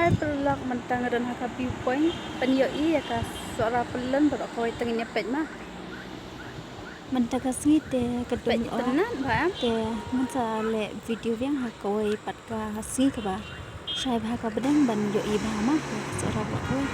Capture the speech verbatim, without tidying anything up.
Hai paralok, mynta nga don ha ka view point ban ïohi ïa ka Sohra Pyllun baroh kawei, tang ngin ïa peit ma. Mynta ka sngi te ka dum, peit, oh, tynnat bha em. Te ngan sa leh video biang ha kawei pat ka sngi kaba shai bha ka bneng ban ïohi bha ma ïa ka Sohra baroh kawei.